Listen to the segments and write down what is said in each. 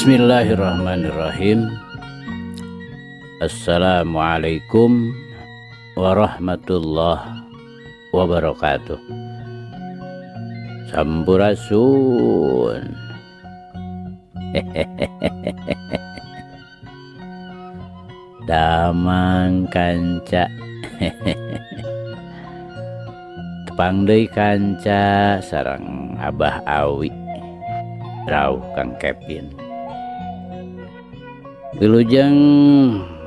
Bismillahirrahmanirrahim. Assalamualaikum warahmatullahi wabarakatuh. Sampurasun. Damang kanca. Tepang deui kanca sareng Abah Awi. Rauh Kang Kevin. Wilujeng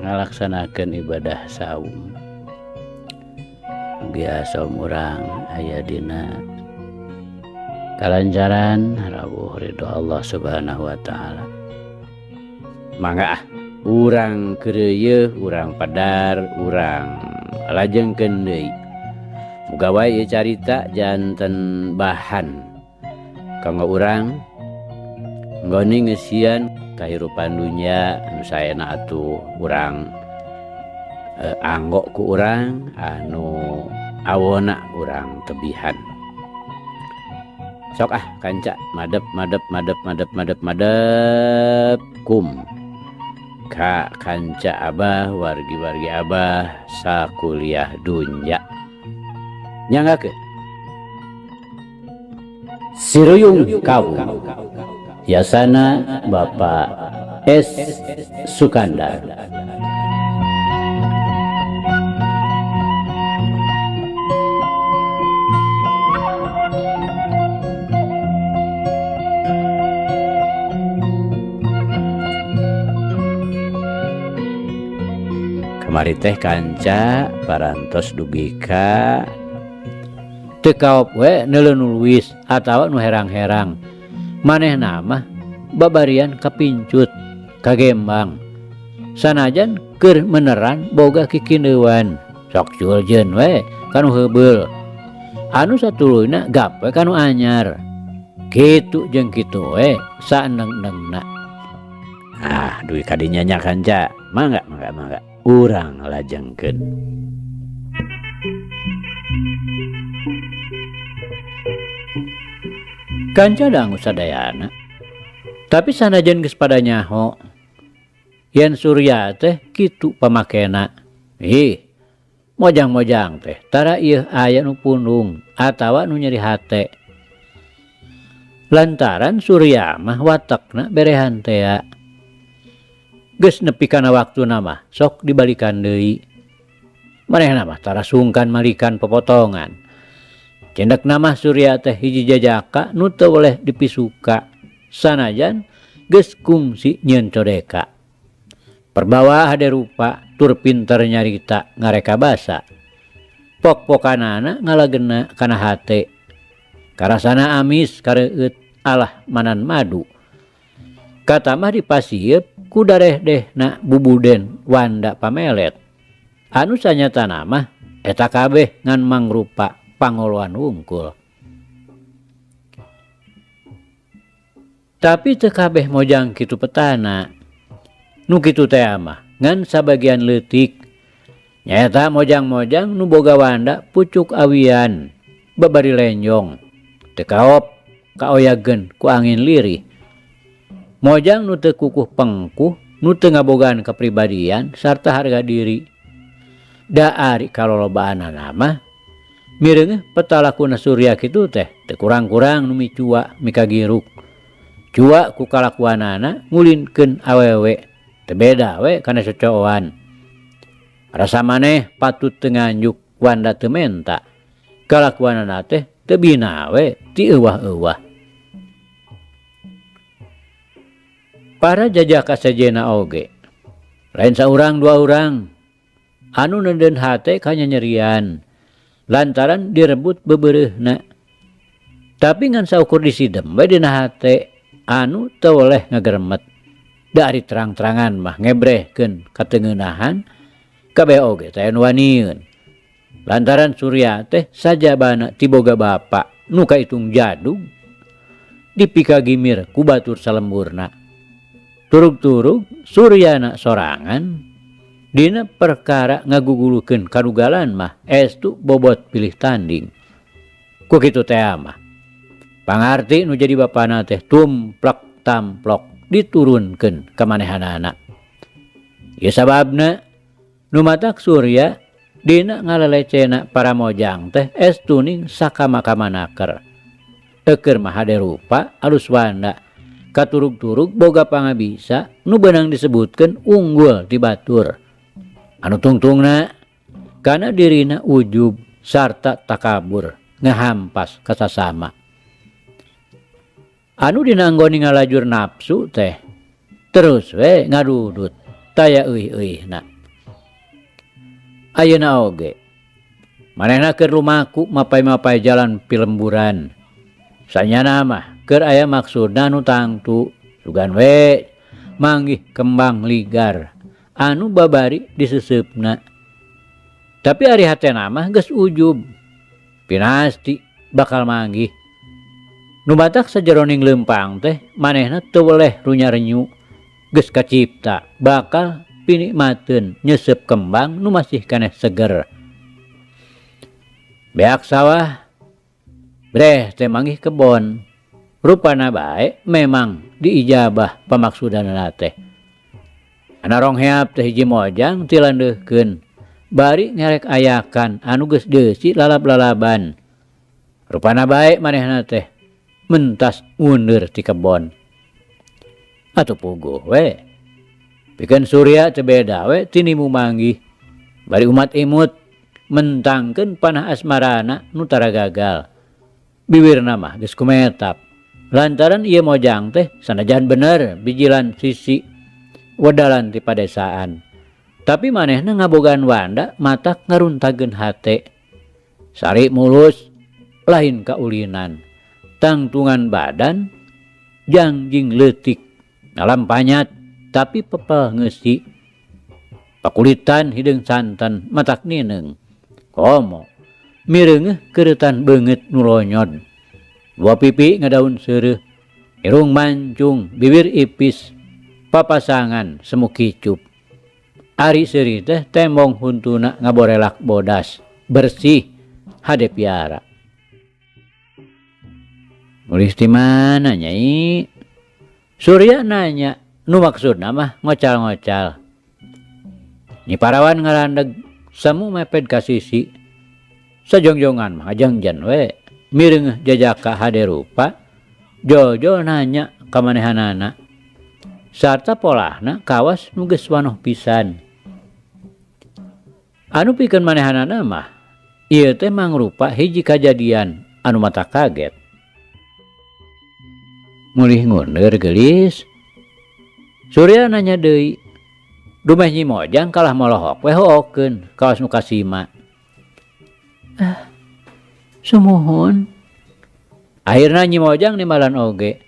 ngalaksanakeun ibadah saum. Mugia saum urang aya dina kalancaran rawuh ridho Allah Subhanahu wa taala. Mangga ah urang keureuyeung, urang padar, urang lajengkeun deui. Muga wae ieu carita janten bahan kanggo urang nggoni ngeusian kahirupan dunya anu saena atuh urang anggo ku urang anu awona urang tebihan. Sok ah kanca madep madep madep madep madep madep kum ka kanca abah wargi-wargi abah sakuliah dunya. Nyanggakeun Siruyung Kawu Yasana Bapak S. Sukandar. Kamari teh kanca parantos dugi ka teu kaop we neuleu nulis atawa nu herang-herang. Manehna mah babarian kapincut kagembang sanajan keur meneran boga kikindeuan sok culjeun we kanu heubeul anu satuluyna gap we kanu anyar kitu jeung kitu we saeneng-enengna. Ah dugi kadinya nya kanca mangga mangga mangga urang lajengkeun. Kanca dangu sadayana tapi sanajan geus pada nyaho yen Surya teh kitu pamakena. Ih mojang-mojang teh tara ieu aya nu pundung atawa nu nyeri hate lantaran Surya mah watekna berehan tea geus nepi kana waktuna mah sok dibalikan deui. Manehna mah tara sungkan malikan popotongan. Cendekna mah Surya teh hiji jajaka nu teu boleh dipisuka sanajan geus kungsi nyieun codeka. Perbawa hade rupa tur pinter nyarita ngareka basa. Pok-pokanana ngalagena kana hate. Karasana amis kareueut alah manan madu. Katamah dipasieub ku darehdehna bubuden wanda pamelet. Anu sanyatana mah eta kabeh ngan mangrupa pangoloan wungkul. Tapi teu kabeh mojang kitu petana. Nu kitu teh mah ngan sabagian leutik. Nyaeta mojang-mojang nu boga wanda pucuk awian babari lenjong. Teu kaop kaoyageun ku angin lirih. Mojang nu teu kukuh pengkuh, nu teu ngabogaan kapribadian sarta harga diri. Da ari kalolobaanana mah mireungeuh petalakuna Surya kitu teh teu kurang-kurang nu micua mikagiruk. Cua ku kalakuanana ngulinkeun awewe teu beda we kana cocoan. Rasa maneh patut teu nganjuk wanda teu menta. Kalakuanana teh teu bina we ti euwah-euwah. Para jajaka sejena oge lain saurang dua urang anu neundeun hate kanyanyerian lantaran direbut bebereuhna. Tapi ngan saukur disidem we dina hate anu teu weleh ngageremet. Da ari terang-terangan mah ngebrehkeun katengeunahan kabeh oge teh anu waniun. Lantaran Surya teh sajabana ti boga bapa nu kaitung jadug dipikagimir ku batur salemburna. Turug-turug Suryana sorangan dina perkara ngagugulukeun kadugalan mah estu bobot pilih tanding. Ku kitu teh mah pangarti nu jadi bapana teh tumplek tamplok. diturunkeun ka manehanana. Ieu sababna nu matak Surya dina ngalelecena para mojang teh estuning sakama-kamanaker. Eukeur mah hade rupa alus wanda katurug-turug boga pangabisa nu beunang disebutkeun unggul ti batur. Anu tungtungna kana dirina ujub sarta takabur ngahampas ka sasama. Anu dina anggone ngalajur nafsu teh terus we ngadudut taya euih-euihna. Ayeuna oge manehna keur lumaku mapay-mapay jalan pilemburan. Sanyana mah keur aya maksudna nu tangtu sugan we manggih kembang ligar anu babari diseseupna. Tapi ari hatena mah geus ujub pinasti bakal manggih. Nu batak sajeroning leumpang teh manehna teu weleh runya-renyu geus kacipta bakal pinikmateun nyeseup kembang nu masih keneh seger. Beak sawah breh teh manggih kebon. Rupana bae memang diijabah pamaksudanana teh. Ana rongheap teh hiji mojang tilandeuhkeun bari ngerek ayakan anu geus deusi lalab-lalaban. Rupana bae manehna teh mentas mundur ti kebon. Atuh puguh we. Pikeun Surya teu beda we tinimu manggih. Bari umat imut mentangkeun panah asmarana nu tara gagal. Biwirna mah geus kumetap. Lantaran ieu mojang teh sanajan bener bijilan sisi wedalan ti padesaan. Tapi manehna ngabogaan wanda matak ngaruntageun hate. Sari mulus lain kaulinan. Tangtungan badan jangjing leutik ngalampanyat tapi pepel ngeusi. Pakulitan hideung santen matak nineung. Komo mireungeuh keureutan beungeut nu lonyod. Dua pipi ngadaun seureuh, irung mancung, bibir ipis, papasangan semu kicup. Ari seuri teh tembong huntuna ngaborelak bodas, bersih, hade piara. Mulih ti mana nyai? Surya nanya, nu maksudna mah ngocal-ngocal. Nyi Parawan ngalandeg, semu meped ka sisi. Sajongjongan mah ngajengjen we, mireungeuh jajaka hade rupa, jol-jol nanya ka manehanana. Sarta polahna kawas nu geus wanoh pisan. Anu pikeun manehanana mah ieu teh mangrupa hiji kajadian anu mata kaget. Mulih nguneur geulis. Surya nanya deui. Dumeh Nyi Mojang kalah molohok we hookeun kawas nu kasima. Sumuhun. Akhirna Nyi Mojang nimbalan oge.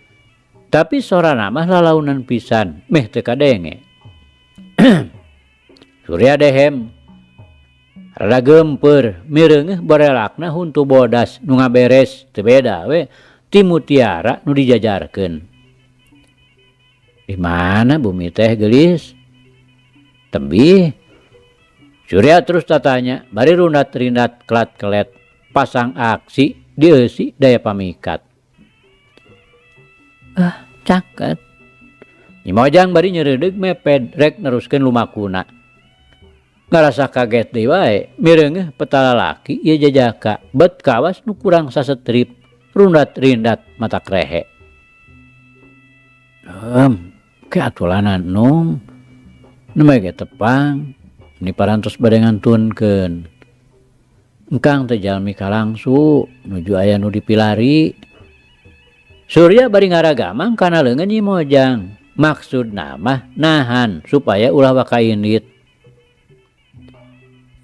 Tapi sorana mah lalaunan pisan, meh teu kadenge. Surya dehem. Rada geumpeur, mireungeuh borelakna huntu bodas nu ngaberes teu beda we ti mutiara nu dijajarkeun. Di mana bumi teh geulis? Tebih. Surya terus tatanya, bari rundat-rindat kelat-kelet pasang aksi dieusi daya pamikat. Caket. Nyi Mojang bari nyereudeg meped rek neruskeun lumakuna. Ngarasa kaget deui wae, mireungeuh peta lalaki ieu jajaka bet kawas nu kurang sasetrip, rundat-rindat matak rehe. Ke atulanan nung. Nu mah ge tepang, ni parantos bade ngantunkeun. Engkang teh jalmi kalangsu nuju aya nu dipilari. Surya bari ngaragamang kana leungeun Nyi Mojang. Maksudna mah nahan supaya ulah waka indit.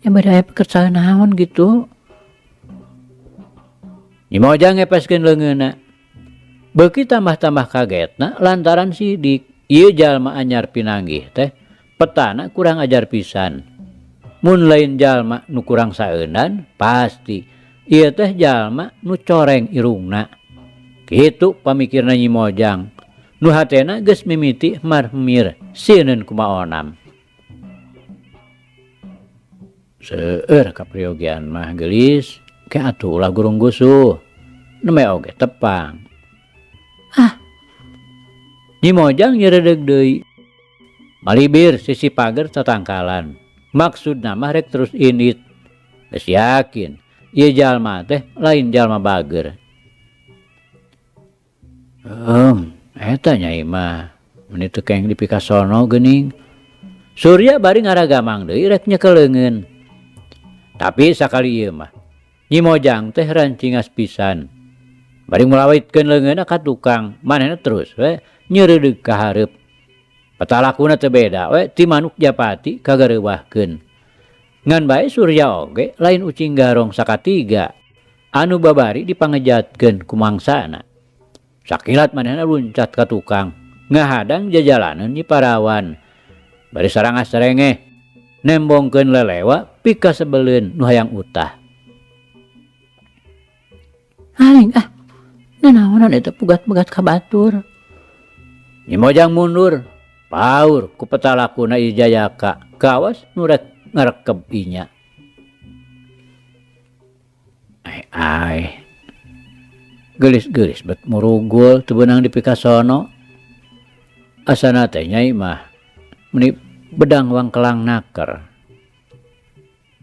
Ya bade aya pekerjaan naon gitu. Nyi Mojang ngepeskeun leungeunna. Beuki tambah-tambah kagetna lantaran sidik ieu jalma anyar pinanggih teh petana kurang ajar pisan. Mun lain jalma nu kurang saeunan pasti ieu teh jalma nu coreng irungna. Kitu pamikirna Nyi Mojang. Nu hatena geus mimiti marmir sieun kumaonam. Seueur kapriogian mah geulis, ke atuh ulah gurung gusuh. Nembe oge tepang. Ah. Nyi Mojang nyeredeg deui. Malibir sisi pager tatangkalan. Maksudna mah rek terus indit. Geus yakin ieu jalma teh lain jalma bager. Eta nyai mah meni teu keng dipikasono geuning. Surya bari ngaragamang deui rek nyekel leungeun. Tapi sakali ieu mah Nyi Mojang teh rancingas pisan. Bari mulawitkeun leungeunna ka tukang, manehna terus we nyeureudeuh ka hareup. Patalakuna teu beda we ti manuk japati kagareuwahkeun. Ngan bae Surya oge lain ucing garong sakatiga anu babari dipangejatkeun ku mangsana. Sakilat manehna luncat ka tukang, ngahadang jajalaneun Nyi Parawan. Bari sarangas sarengeh nembongkeun lelewa pikasebeleun nu hayang utah. Aing ah, nanaonan eta pugat-pugat ka batur. Nyi Mojang mundur, paur ku petalakuna ieu jayaka, kawas nu rek ngarekeb inya. Ai ai. Geulis-geulis bet murugul teu beunang dipikasono. Asana teh nyai mah meni bedang wangkelang naker.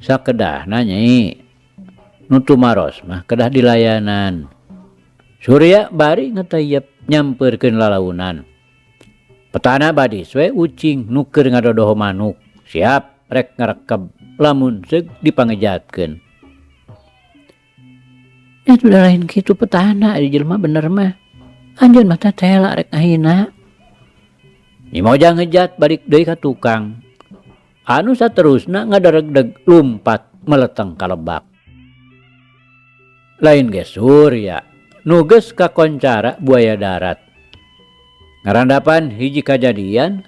Sakedahna nyai nu tumaros mah kedah dilayanan. Surya bari ngetayep nyampeurkeun lalaunan. Petana badis we ucing nu keur ngadodoho manuk, siap rek ngarekeb lamun seug dipangejatkeun. Eta da lain kitu petana ari jelema bener mah. Anjeun mah teh tela rek ngahina. Nyi Mojang ngejat balik deui ka tukang. Anu saterusna ngadaregdeg lumpat meleteng ka lebak. Lain ge Surya nu geus kakoncara buaya darat. Ngarandapan hiji kajadian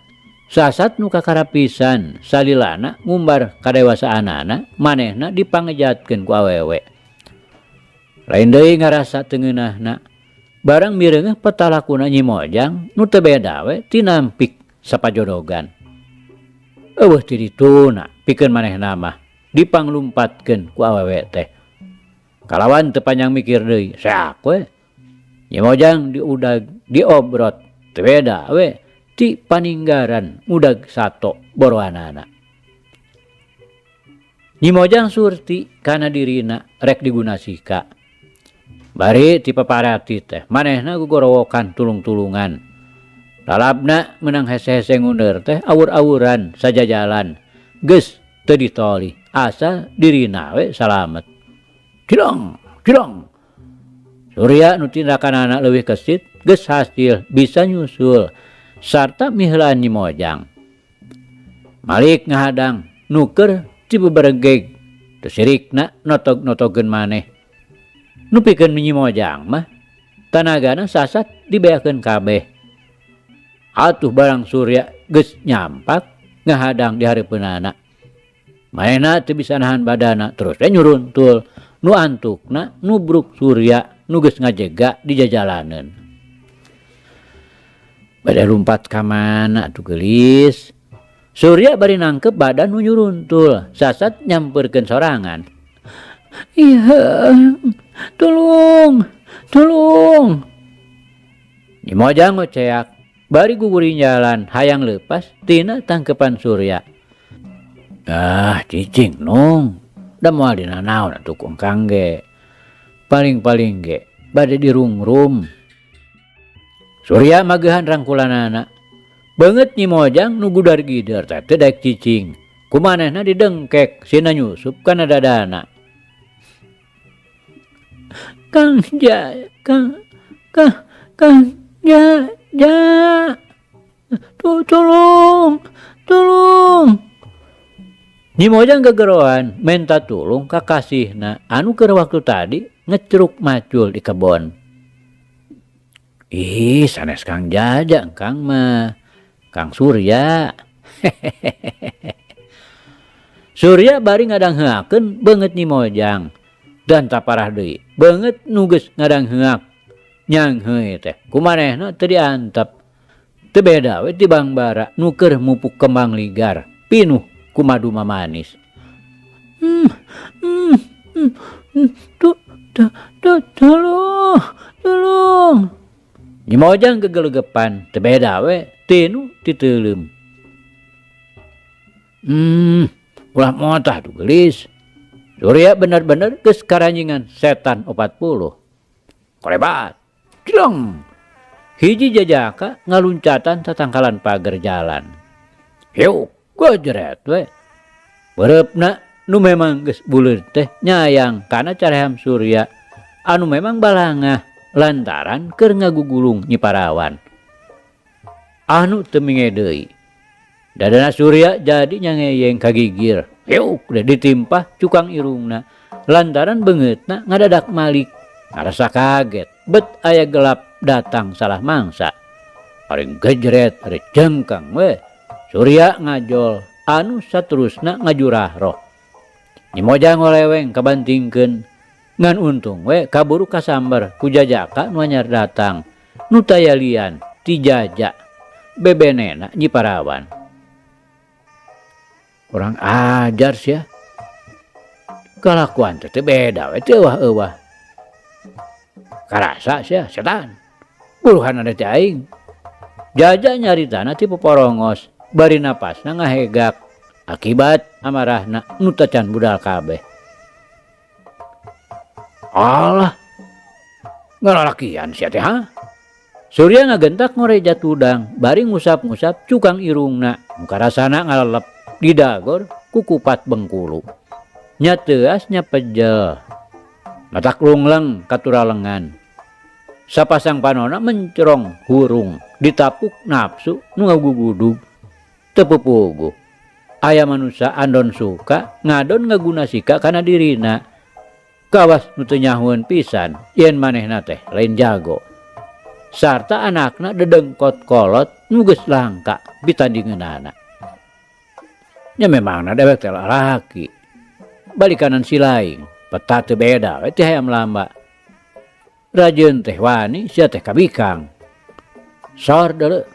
sasat nu kakara pisan salilana ngumbar kadewasaanana manehna dipangejatkeun ku awewe. Lain deui ngarasa teu ngeunahna barang mireungeuh petalakuna Nyi Mojang nu teu beda we tinampik sapajodogan. Eueuh ti dituna pikeun manehna mah dipanglumpatkeun ku awewe teh. Kalawan teu panjang mikir deui, seak we. Nyi Mojang diudag diobrot teu beda we ti paninggaran ngudag sato boroanana. Nyi Mojang surti kana dirina rek diguna sika. Bari ti paparati teh manehna gugorowokan tulung-tulungan. Lalabna meunang hese-hese nguneur teh awur-awuran sajajalan. Geus teu ditolih asal dirina we salamet. Cilong, cilong. Surya nu tindakanana leuwih kesit geus hasil bisa nyusul sarta miheulaan Nyi Mojang. Malik ngahadang nu keur ti beberegeg teu sirikna notog-notogeun maneh. Nu pikeun Nyi Mojang mah tanagana sasat dibeakeun kabeh. Atuh barang Surya geus nyampak ngahadang di hareupeunana. Manehna teu bisa nahan badana terus we nyuruntul nu antukna nubruk Surya nu geus ngajega di jajalaneun. Bade lumpat ka mana atuh geulis. Surya bari nangkep badan nu nyuruntul sasat nyampeurkeun sorangan. Iya, tulung, tulung. Nyi Mojang ngoceak bari guguring jalan hayang leupas tina tangkepan Surya. Ah, cicing nung. Da moal dina naon atuh ku engkang ge. Paling-paling ge bade dirungrum. Surya mageuhan rangkulanana. Beungeut Nyi Mojang nu gudar gider teh teu daek cicing. Ku manehna didengkek sina nyusup kana dadana. Kang ja, kang, kang, kang ja, ja. Tolong, tolong. Nyi Mojang gegeroan menta tulung ka kasihna anu keur waktu tadi ngeceruk macul di kebon. Ih, sanes Kang Jaja engkang mah. Kang Surya. Surya bari ngadangheuakeun beungeut Nyi Mojang. Dan taparah deui, beungeut nu geus ngadangheuak nyangheui teh. Ku manehna teu diantep. Teu beda we ti Bangbara nu keur mupuk kembang ligar, pinuh ku madu mamanis. Tu, tu, tu, tolong, tolong. Nyi Mojang gegelegepan teu beda we tinu titeuleum. Hmm, ulah motah tuh geulis. Surya bener-bener geus karanjingan setan 40. Korebat. Cilong. Hiji jajaka ngaluncatan tatangkalan pager jalan. Hiuk, gojret we. Bereupna nu memang geus buleud teh nyayang kana careham Surya anu memang balangah lantaran keur ngagugulung Nyi Parawan. Anu teu minge deui. Dadana Surya jadi nyangeyeng kagigir. Hiuk deh ditimpah cukang irungna lantaran beungeutna ngadadak malik. Ngarasa kaget bet aya gelap datang salah mangsa. Ari gejret ari jengkang we. Surya ngajol anu saterusna ngajurah roh. Nyi Mojang ngoleweng kabantingkeun ngan untung we kaburu kasamber ku jajaka nu anyar datang nu taya lian ti jaja bebenena Nyi Parawan. Kurang ajar sia. Kalakuan teh teu beda we teu euwah-euwah. Karasa sia setan. Buruhan ada teh aing. Jaja nyaritana ti poporongos bari napasna ngahegak akibat amarahna nu tacan budal kabeh. Alah, ngalalakian sia teh ha? Surya ngagentak ngoreja tudang bari ngusap-ngusap cukang irungna nu karasana ngalelep didagor ku kupat bengkulu. Nya teuas nya pejel. Matak lungleng katuralengan. Sapasang panona mencerong hurung ditapuk nafsu nu ngagugudug. Teu pupuguh. Aya manusa andon suka ngadon ngaguna sika kana dirina. Kawas nu teu nyahueun pisan yen manehna teh lain jago. Sarta anakna dedengkot kolot nu geus langka pitandingeunana. Nya memangna dewek teh lalaki. Balikanan si laing peta teu beda we ti hayam lamba. Rajeun teh wani sia teh kabikang. Sor deuleu.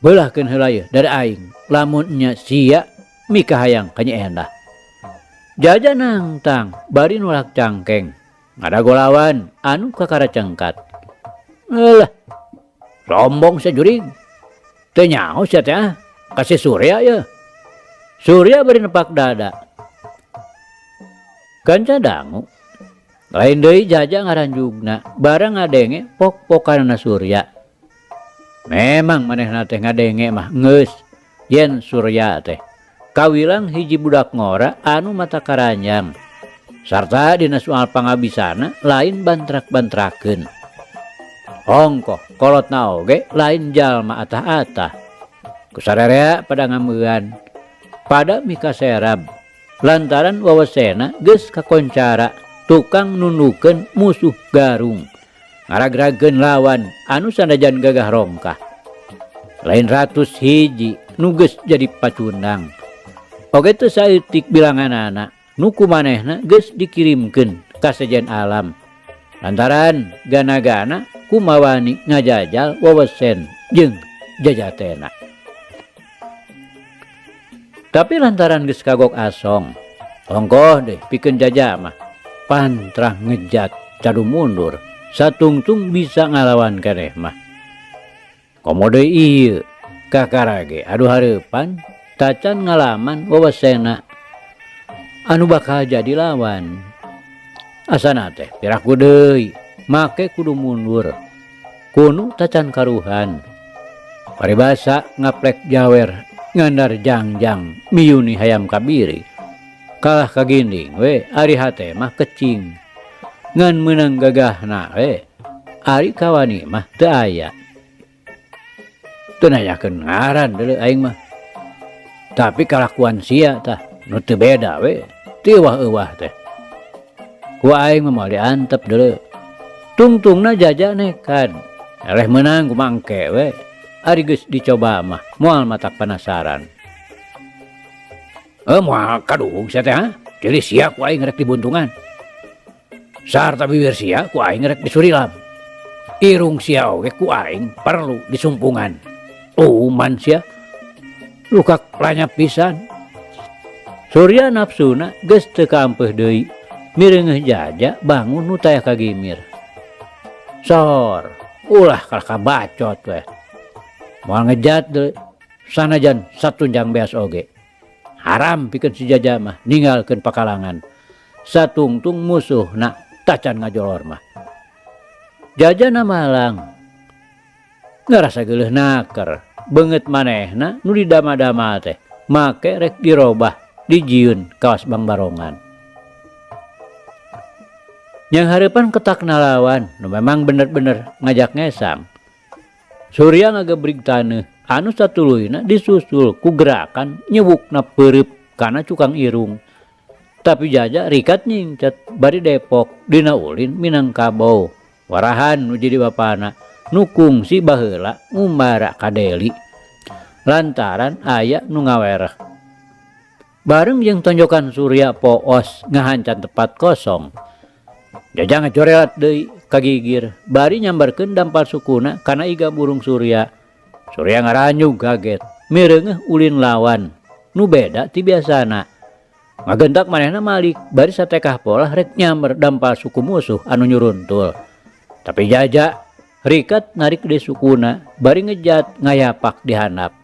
Beulahkeun heula yeuh dari aing lamun nya sia mikahayang ka Nyi Endah. Jaja nangtang bari nolak cangkeng. Ngadagolawan anu kakara cengkat. Eulah. Sombong sia jurig. Teu nyaho sia teh ah. Ka si Surya yeuh. Surya bari nepak dada. Kanca dangu. Lain deui jaja ngaranjugna barang ngadenge pok-pokanana Surya. Memang manehna teh ngadenge mah geus yen Surya teh kawilang hiji budak ngora anu mata karanjang. Sarta dina soal pangabisana lain bantrak-bantrakeun. Ongkoh kolotna oge lain jalma atah-atah. Kusararea pada ngameuan pada mikaserab lantaran wawasena geus kakoncara tukang nundukeun musuh garung ngaragrageun lawan anu sanajan gagah rongkah. Lain ratus hiji nu geus jadi pacundang. Oge teu saeutik bilanganana nu kumanehna geus dikirimkeun ka sejen alam lantaran gana-gana kumawani ngajajal wawesen jeung jajatena. Tapi lantaran geus kagok asong, ongkoh deh pikeun jaja mah pantrah ngejat cadu mundur satungtung bisa ngalawan keneh mah. Komo deui ieu kakarage adu hareupan tacan ngalaman wawasena anu bakal jadi lawan. Asana teh piraku deui make kudu mundur kunu tacan karuhan. Paribasa ngaplek jawer ngandar jangjang miyuni hayam kabiri. Kalah kaginding we ari hate mah kecing. Ngan meunang gagahna we ari kawani mah teu aya. Teu nanyakeun ngaran deuleu aing mah. Tapi kalakuan sia tah nu teu beda we ti euwah-euwah teh. Ku aing mah moal diantep deuleu. Tungtungna jaja nekad. Eleh meunang kumaha engke we. Ari geus dicoba mah moal matak penasaran. Moal kaduhung sia teh ha? Jadi sia ku aing rek dibuntungan. Sarta bibir sia ku aing rek disurilam. Irung sia oge ku aing perlu disumpungan. Uman sia. Lukak lanyap pisan. Surya nafsuna geus teu kaampeuh deui. Mireungeuh jaja bangun nu taya kagimir. Sor. Ulah kalah kabacot we. Moal ngejat deui sanajan satunjang beas oge. Haram pikeun si Jaja mah ninggalkeun pakalangan. Satungtung musuhna tacan ngajolor mah. Jajana malang ngarasa geuleuh naker beungeut manehna nu didama-dama teh make rek dirobah dijieun kawas bangbarongan. Yang hareupan ketak nalawan nu memang bener-bener ngajak ngesang. Surya ngagebrig taneuh anu satuluyna disusul ku gerakan nyewukna peureup kana cukang irung. Tapi Jaja rikat nyingcet bari depok dina ulin Minangkabau. Warahan nu jadi bapana nu kungsi baheula ngumbara ka Deli lantaran aya nu ngawereh. Bareng jeung tonjokan Surya poos ngahancan tepat kosong. Jaja ngacorelat deui ka gigir bari nyambarkeun dampal sukuna kana iga burung Surya. Surya ngaranyug kaget mireungeuh ulin lawan nu beda ti biasana. Ngagentak manehna malik bari satekah polah rek nyamber dampal suku musuh anu nyuruntul. Tapi Jaja rikat narik deui sukuna bari ngejat ngayapak di handap.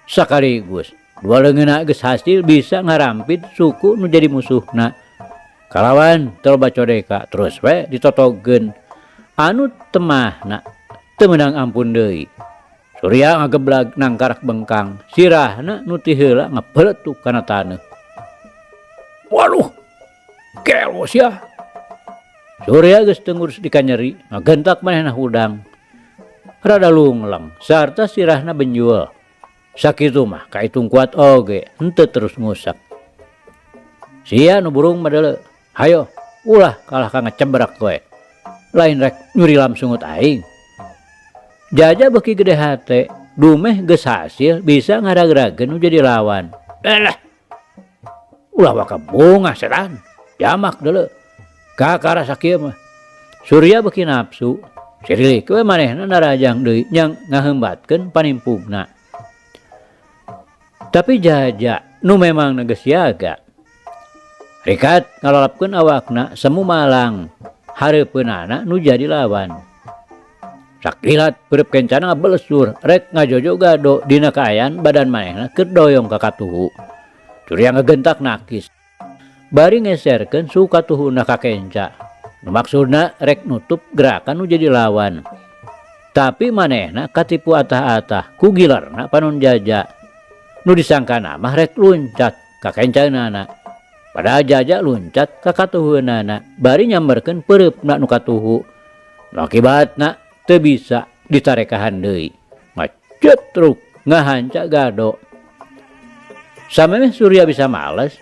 Sakaligus dua leungeunna geus hasil bisa ngarampit suku nu jadi musuhna. Kalawan teu loba codeka terus we ditotogeun anu temahna teu meunang ampun deui. Surya ngageblag nangkarak bengkang sirahna nu ti heula ngapeletuk kana taneuh. Waduh, gelo sia. Surya geus teu ngurus dikanyeri, ngagentak manehna hudang. Rada lungleng sarta sirahna benjul. Sakitu mah kaitung kuat oge, henteu terus ngusak. Sia nu burung mah deuleu, hayo ulah kalah ka ngecebrak we. Lain rek nyurilam sungut aing. Jaja beuki gede hate, dumeh geus hasil bisa ngaragrageun nu jadi lawan. Elah. Ulah waka bungah setan, jamak deuleu. Kakara sakieu mah. Surya beuki nafsu, sirilik we manehna narajang deui nyang ngaheumbatkeun panimpugna. Tapi Jaja nu memang geus siaga. Rikat ngalalapkeun awakna semu malang hareupeunana nu jadi lawan. Sakilat peureub kencana ngabelesur rek ngajojo gado dina kaayaan badan manehna keur doyong ka katuhu. Surya ngegentak nakis. Bari ngeserkeun suku katuhuna ka kenca. Nu maksudna rek nutup gerakan nu jadi lawan. Tapi manehna katipu atah-atah ku gilarna panon Jaja. Nu disangkana mah rek luncat ka kencanana. Padahal Jaja luncat ka katuhunana bari nyamberkeun peureupna nu katuhu. Nu akibatna teu bisa ditarekahan deui. Ngacetruk ngahanca gado. Samemeh Surya bisa males,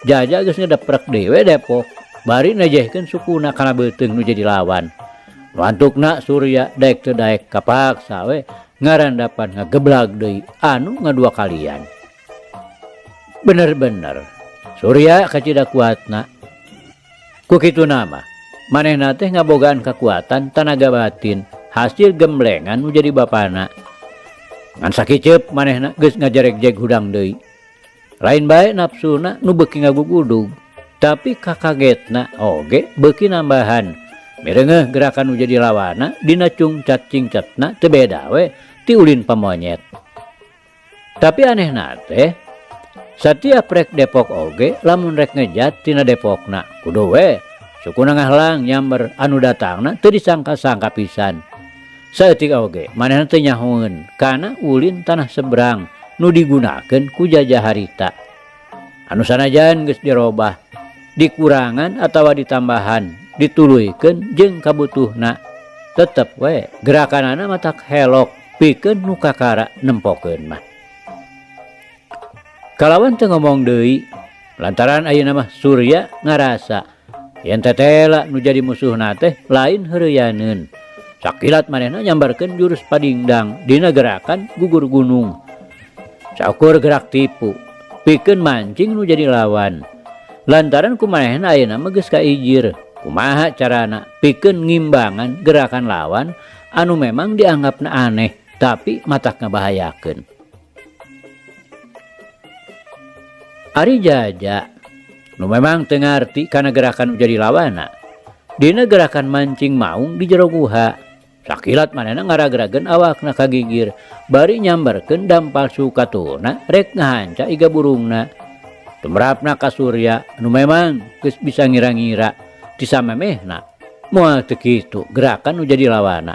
Jaja geus ngedeprek deui we depok bari nejehkeun sukuna kana beuteung nu jadi lawan. Nu antukna Surya daek teu daek kapaksa we ngarandapan ngageblag deui anu ngadua kalian. Bener-bener Surya kacida kuatna. Ku kituna mah manehna teh ngabogaan kakuatan tanaga batin hasil gemblengan nu jadi bapana. Ngan sakiceup manehna geus ngajaregjeg hudang deui. Lain bae nafsuna nu beuki ngagugudug, tapi kakagetna oge beuki nambahan. Mireungeuh gerakan nu jadi lawana dina cungcat cingcatna teu beda we ti ulin pamonyet. Tapi anehna teh satiap rek depok oge lamun rek ngejat tina depokna kudu we sukuna ngahlang nyamber anu datangna teu disangka-sangka pisan. Saeutik oge manehna teu nyahoeun kana ulin tanah seberang nu digunakeun ku jajah harita. Anu sanajan geus dirobah, dikurangan atawa ditambahan, dituluykeun jeung kabutuhna, tetep we gerakanana matak helok pikeun nu kakara nempokeun mah. Kalawan teu ngomong deui, lantaran ayeuna mah Surya ngarasa yen tetela nu jadi musuhna teh lain heureuyaneun. Sakilat manehna nyambarkeun jurus padingdang dina gerakan gugur gunung. Saukur gerak tipu, pikeun mancing nu jadi lawan. Lantaran ku manehna ayeuna mah geus kaijir, kumaha carana pikeun ngimbangan gerakan lawan anu memang dianggapna aneh tapi matak ngabahayakeun. Ari Jaja nu memang teu ngarti kana gerakan nu jadi lawanna, dina gerakan mancing maung di jero guha. Sakilat manehna ngaragrageun awakna ka gigir bari nyamberkeun dampal suku katuhuna rek ngahanca iga burungna. Tumrapna ka Surya nu memang geus bisa ngira-ngira ti samemehna moal teu kitu gerakan nu jadi lawana.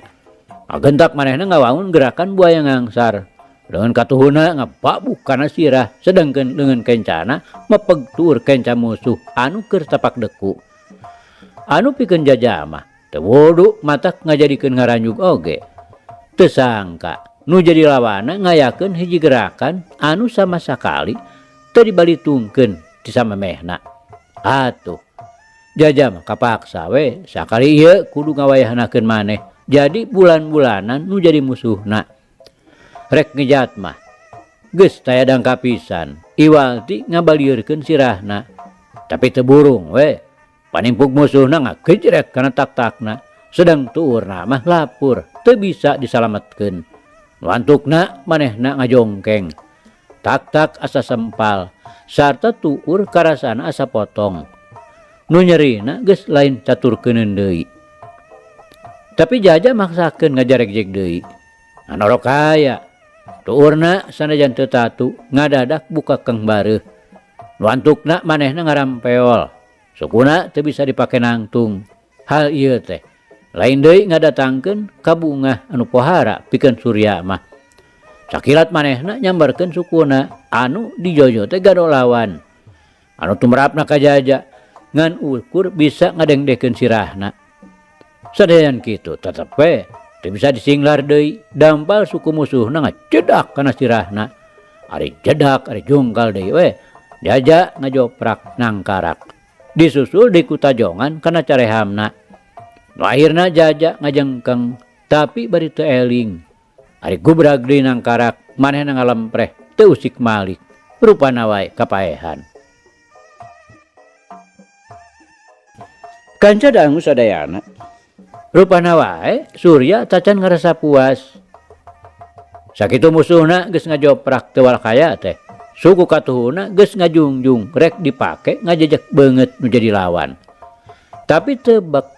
Ngagentak manehna ngawangun gerakan buaya ngangsar. Leungeun katuhuna ngababuk kana sirah sedengkeun leungeun kencana mepeg tuur kenca musuh anu keur tapak deku. Anu pikeun Jaja mah teu wudu matak ngajadikeun ngaranjug oge. Teu sangka nu jadi lawana ngayakeun hiji gerakan anu sama sakali teu dibalitungkeun ti samemehna. Atuh Jaja mah kapaksa we sakali ieu kudu ngawayahnakeun maneh jadi bulan-bulanan nu jadi musuhna. Rek ngejat mah geus taya dangka pisan iwal ti ngabalieurkeun sirahna tapi teu burung we panimpug musuhna ngagejrek kana tak-takna sedang tuurna mah lapur teu bisa disalametkeun. Nu antukna manehna ngajongkeng tak-tak asa sempal sarta tuur karasana asa potong nu nyerina geus lain caturkeuneun deui. Tapi Jaja maksakeun ngajaregjeg deui anorok aya tuurna sanajan teu tatu ngadadak buka keng bareuh. Nu antukna manehna ngarampeol sukuna teu bisa dipake nangtung. Hal ieu teh lain deui ngadatangkeun kabungah anu pohara pikeun Surya mah. Sakilat manehna nyambarkeun sukuna anu dijojo teh gado lawan anu tumrapna ka Jaja ngan ukur bisa ngadengdekeun sirahna. Sadayan kitu tetep we teu bisa disinglar deui dampal suku musuhna ngacedak kana sirahna. Ari jedak ari jungkal deui we Jaja ngajoprak nangkarak disusul di kutajongan kana carehamna. Nu akhirna Jaja ngajengkeng tapi bari teu eling. Ari gubrag deui nangkarak manehna ngalempreh teu usik malik rupana wae kapaehan. Kanca dangu sadayana rupana wae Surya tacan ngarasa puas. Sakitu musuhna geus ngajoprak teu walkaya teh. Suku katuhuna geus ngajungjung rek dipake ngajejek beungeut nu jadi lawan. Tapi tebak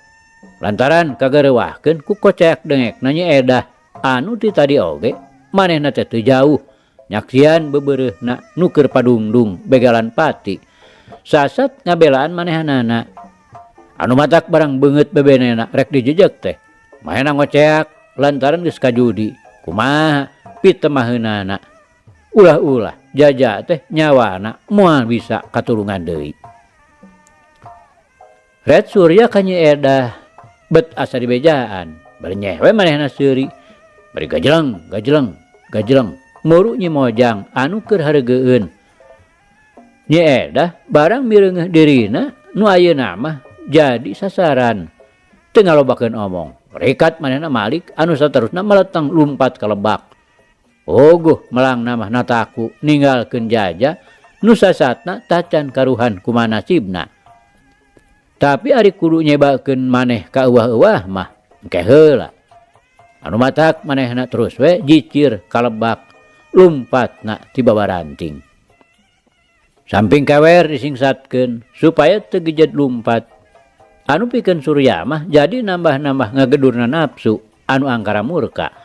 lantaran kagareuwahkeun ku koceak dengekna Nyi Edah anu ti tadi oge manehna teh teu jauh nyaksian bebereuhna nu keur padungdung begalan pati. Sasat ngabelaan manehanana. Anu matak barang beungeut bebenena rek dijejek teh manehna ngoceak lantaran geus kajudi. Kumaha pitemaheunana. Ulah-ulah Jaja teh nyawana moal bisa katulungan deui. Red Surya ka Nyi Edah bet asa dibejaan bari nyeh we manehna seuri bari gajeleng gajeleng gajeleng muru Nyi Mojang anu keur hareugeun. Nyi Edah barang mireungeuh dirina nu ayeuna mah jadi sasaran teu ngalobakeun omong. Rikat manehna malik anu saterusna meleteng lumpat ka lebak. Ogoh melangna mah nataku ninggalkeun Jaja nu sasatna tacan karuhan kumaha nasibna. Tapi ari kudu nyebakeun maneh ka euwah-euwah mah engke heula. Anu matak manehna terus we jicir ka lebak lumpatna ti babaranting. Samping kawer disingsatkeun supaya teu gejed lumpat. Anu pikeun Surya mah jadi nambah-nambah ngagedurna nafsu anu angkara murka.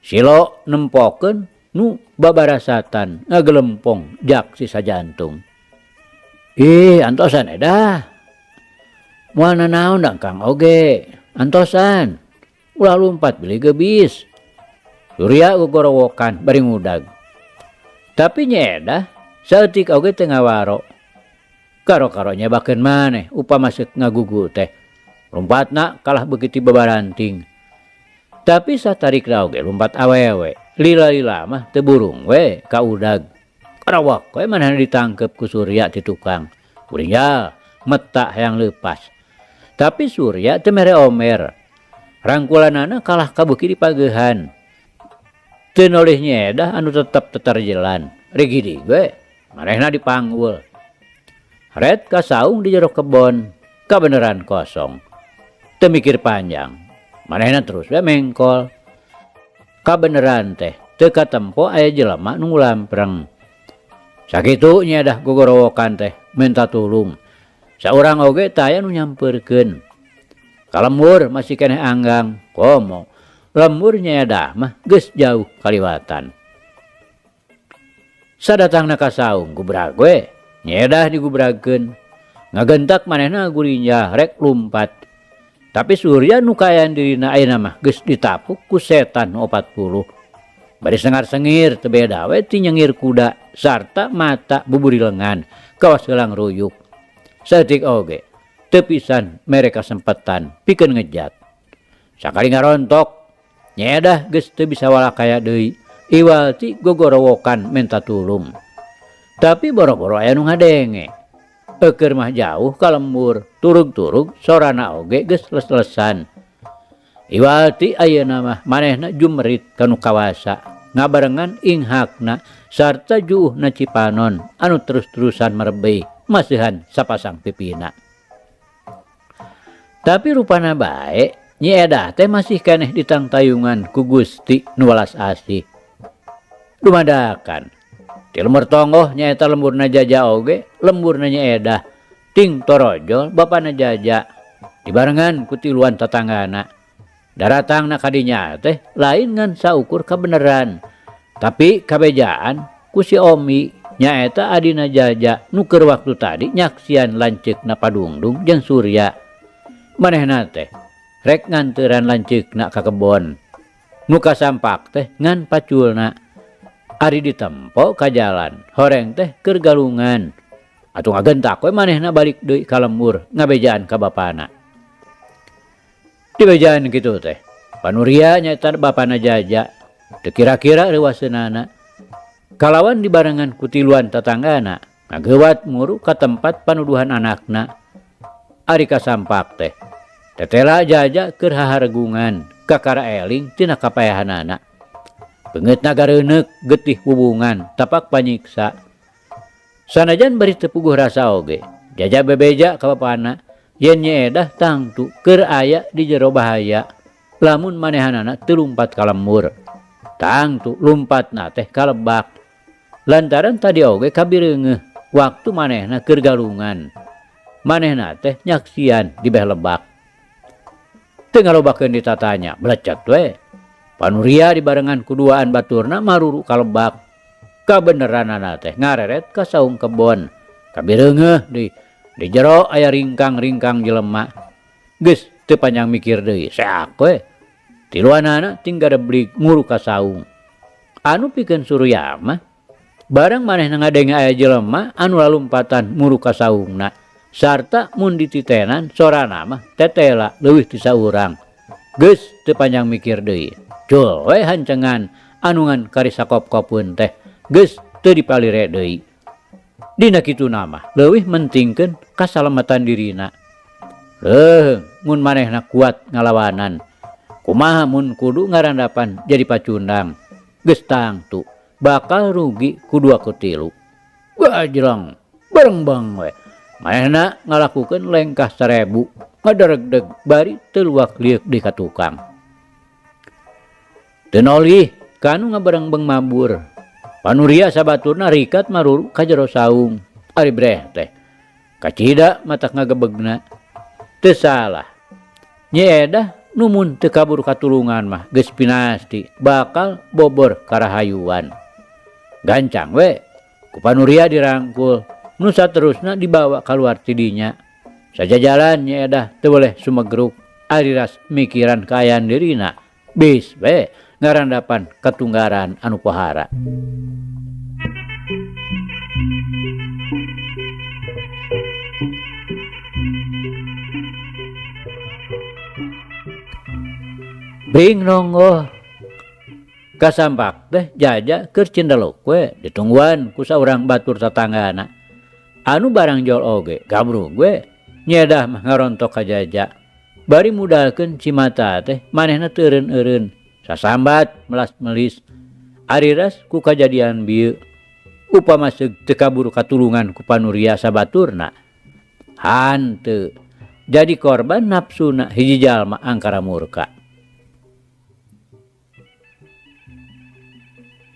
Silo nempokeun nu babarasatan ngagelempong jak sisa jantung. Ih, antosan edah. Moal nanaon dang Kang oge. Antosan. Ulah lumpat beli gebis. Surya gogorowokan bari ngudag. Tapi Nyi Edah saeutik oge teu ngawaro. Karo-karo nyebakeun maneh upama seuk ngagugu teh. Lumpatna kalah beuki ti babaranting. Tapi satarikna oge lumpat awewe. Lila-lila mah teu burung we ka udag. Karawak we manehna ditangkep ku Surya ti tukang. Urinjal meta hayang leupas. Tapi Surya teu mere omer. Rangkulanana kalah kabeuki dipageuhan. Teu nolih Nyi Edah anu tetep tetarjelan. Rigidig we manehna dipanggul. Red kasaung di jero kebon, kabeneran kosong. Teu mikir panjang, manehna terus we mengkol. Kabeneran teh teu katempo aya jelema nu ngulampreng. Sakitu Nyi Edah gogorowokan teh minta tulung. Saurang oge taya nu nyampeurkeun. Kalembur masih keneh anggang, komo. Lembur Nyi Edah mah geus jauh kaliwatan. Sadatangna ka saung gubrag we, Nyi Edah digubragkeun. Ngagentak manehna gurinjah rek lumpat. Tapi Surya nu kaayaan dirina ayeuna mah geus ditapuk ku setan nu 40. Bari sengar-sengir teu beda we ti nyengir kuda sarta mata buburi lengan kawas heulang ruyuk. Saeutik oge teu pisan mere kasempetan pikeun ngejat. Sakali ngarontok, Nyi Edah geus teu bisa walakaya deui iwal ti gogorowokan menta tulung. Tapi boro-boro aya nu ngadenge. Eukeur mah jauh ka lembur, turug-turug sorana oge geus les-lesan. Iwal ti ayeuna mah manehna jumerit ka nu kawasa, ngabarengan inghakna sarta juuhna Cipanon anu terus-terusan merebey masihan sapasang pipina. Tapi rupana bae, Nyi Edah teh masih keneh ditangtayungan ku Gusti nu welas asih. Dumadakan, ti lembur tonggoh nyaeta lemburna Jaja oge, lemburna Nyi Edah, ting torojol bapana Jaja, dibarengan ku tiluan tatanggana. Daratangna ka dinya teh lain ngan saukur kabeneran, tapi kabejaan ku si Omi nyaeta adina Jaja nu keur waktu tadi nyaksian lanceukna Padungdung jeung Surya. Manehna teh rek nganteuran lanceukna ka kebon. Nu kasampak teh ngan paculna. Ari ditempo ka jalan, horeng teh keur galungan. Atuh ngagentak we manehna balik deui ka lembur ngabejaan ka bapana. Dibejaan kitu teh, Panuria nyaeta bapana Jaja, teu kira-kira reuwaseunana. Kalawan dibarengan ku tiluan tatanggana, ngageuwat muru ka tempat panuduhan anakna. Ari kasampak teh, tetela Jaja keur haharegungan kakara eling tina kapaehanana. Beungeutna gareuneuk getih hubungan tapak panyiksa. Sanajan bari teu puguh rasa oge, Jaja bebeja ka bapana yen Nyi Edah tangtu keur aya di jero bahaya lamun manehanana teu lumpat ka lembur. Tangtu lumpatna teh ka lebak. Lantaran tadi oge kabireungeuh waktu manehna keur galungan. Manehna teh nyaksian di beh lebak. Teu ngalobakeun ditatanya, belecet we. Panuria dibarengan kuduaan baturna maruru ka lebak. Kabeneranana teh ngareret ka saung kebon. Kabireungeuh deui di jero aya ringkang-ringkang jelema. Geus teu panjang mikir deui, seak we. Tiluanana ting gareblig nguru ka saung. Anu pikeun Surya mah barang manehna ngadenge aya jelema anu lalumpatan muru ka saungna sarta mun dititenan sorana mah tetela leuwih ti saurang. Geus teu panjang mikir deui. Cul we hancengan anu ngan kari sakop-kopeun teh geus teu dipalire deui. Dina kituna mah leuwih mentingkeun kasalamatan dirina. Leuheung mun manehna kuat ngalawanan. Kumaha mun kudu ngarandapan jadi pacundang. Geus tangtu bakal rugi ku dua ku tilu. Gajreng berengbeng we. Manehna ngalakukeun lengkah 1000 ngadaregdeg bari teu luak lieuk di ka tukang. Teu nolih kanu ngaberengbeng mabur. Panuria sabaturna rikat maruru ka jero saung. Ari breh teh kacida matak ngagebegna. Teu salah. Nyi Edah numun teu kabur katulungan mah geus pinasti bakal bobor karahayuan. Gancang we ku Panuria dirangkul nu saterusna dibawa kaluar ti dinya. Sajajalan Nyi Edah teu boleh sumegruk ari ras mikiran kaayaan dirina. Bis we ngarandapan katunggaran anu pohara. Bring nonggoh kasampak teh Jaja keur cindeluk we ditungguan ku saurang batur tatanggana. Anu barang jol oge gabrug we. Nyi Edah mah ngarontok ka Jaja. Bari mudalkeun cimata teh manehna teu eureun-eureun. Sasambat melas-melis. Ari ras ku kajadian bieu. Upama seug teu kaburu katulungan ku Panuria sabaturna. Hanteu jadi korban nafsuna hiji jalma angkara murka.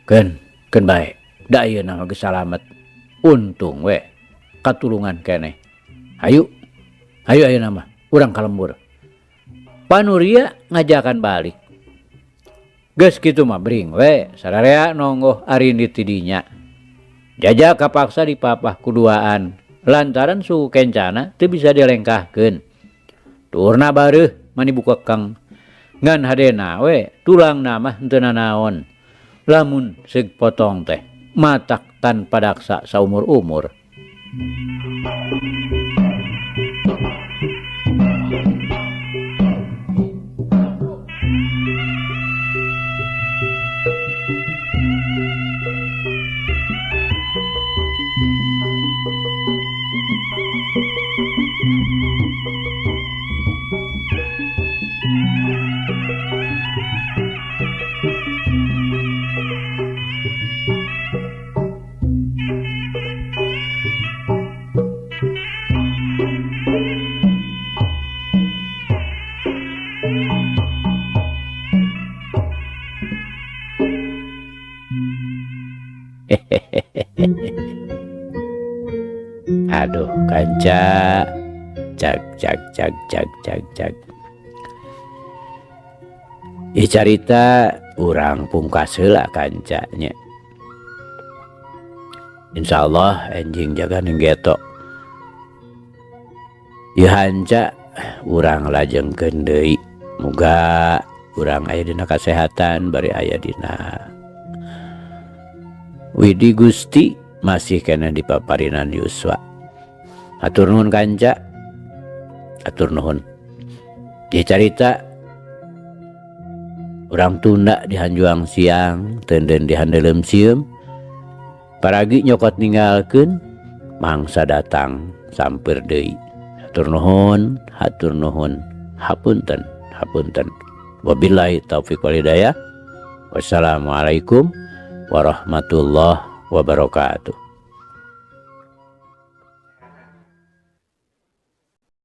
Keun, keun bae. Da ayeuna mah geus salamet. Untung we katulungan keneh. Hayu, hayu ayeuna mah urang ka lembur. Panuria ngajakan balik. Geus kitu mah bring we sararea nonggoh arindit ti dinya. Jaja kapaksa dipapah kuduaan lantaran suhu kencana teu bisa dilengkahkeun. Tuurna bareuh mani bukekeng. Ngan hadena we tulangna mah henteu nanaon. Lamun seug potong teh matak tanpa daksa saumur-umur. Aduh kanca cag cag cag cag cag cag. Ih carita urang pungkas heula kancanya. Insyaallah enjing jaga ning geto. Ieu hanca urang lajengkeun deui. Muga urang aya dina kasehatan bari aya dina Widi Gusti masih keneh di paparinan yuswa. Hatur nuhun kanca. Hatur nuhun. Ieu carita urang tunda di hanjuang siang, teunden di handeuleum sieum. Paragi nyokot ninggalkeun mangsa datang sampeur deui. Hatur nuhun, hatur nuhun. Hapunten, hapunten. Wabillahi taufik wal hidayah. Wassalamualaikum warahmatullahi wabarakatuh.